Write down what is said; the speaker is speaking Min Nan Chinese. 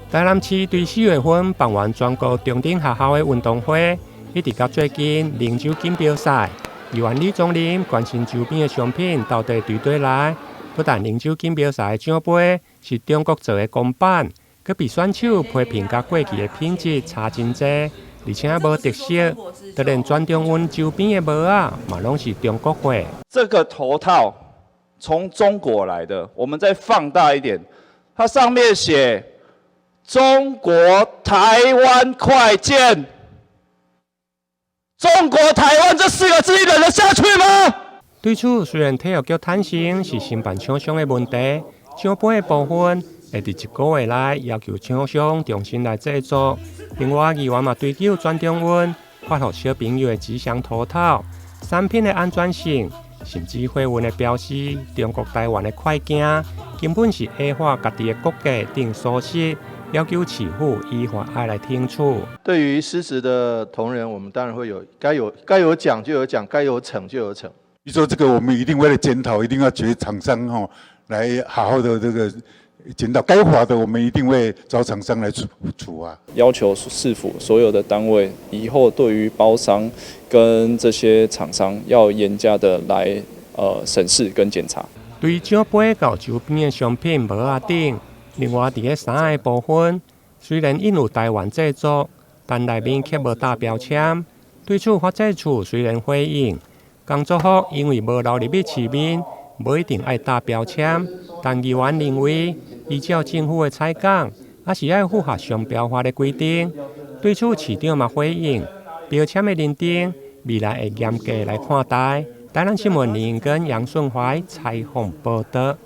台南市對4月份辦完全國中等學校的運動會，一直到最近龍舟錦標賽，議員李宗霖關心周邊的商品到底對佗來。不但龍舟錦標賽的獎杯是中國做的公版，閣被選手批評佮過去的品質差真濟，而且無特色，就連全中運周邊的帽仔嘛攏是中國貨。這個頭套從中國來的，我們再放大一點，它上面寫中國台灣快件，中國台灣這四個字你忍得下去嗎？對此，雖然體育局坦承是承辦廠商的問題，獎杯的部分會佇一個月內要求廠商重新來製作。另外，議員嘛追究全中運發予小朋友的吉祥頭套，產品的安全性，甚至貨運的標示中國台灣的快件，根本是矮化家己的國格等疏失，要求市府依法愛來懲處。對於失職的同仁，我們當然會有該有獎就有獎，該有懲就有懲。你說這個，我們一定會來檢討，一定要請廠商吼來好好的這個檢討，該罰的我們一定會找廠商來處啊。要求市府所有的單位以後對於包商跟這些廠商要嚴加的來審視跟檢查。對獎杯到周邊的商品帽仔等，另外佇咧衫的部分，雖然印有台灣製作，但內面卻無打標籤。對此發展處雖然回應，工作服因為無流入去市面，無一定愛打標籤。但議員認為，依照政府的採購，還是愛符合商標法的規定。對此市長嘛回應，標籤的認定未來會嚴格來看待。台南新聞林跟楊順懷採訪報道。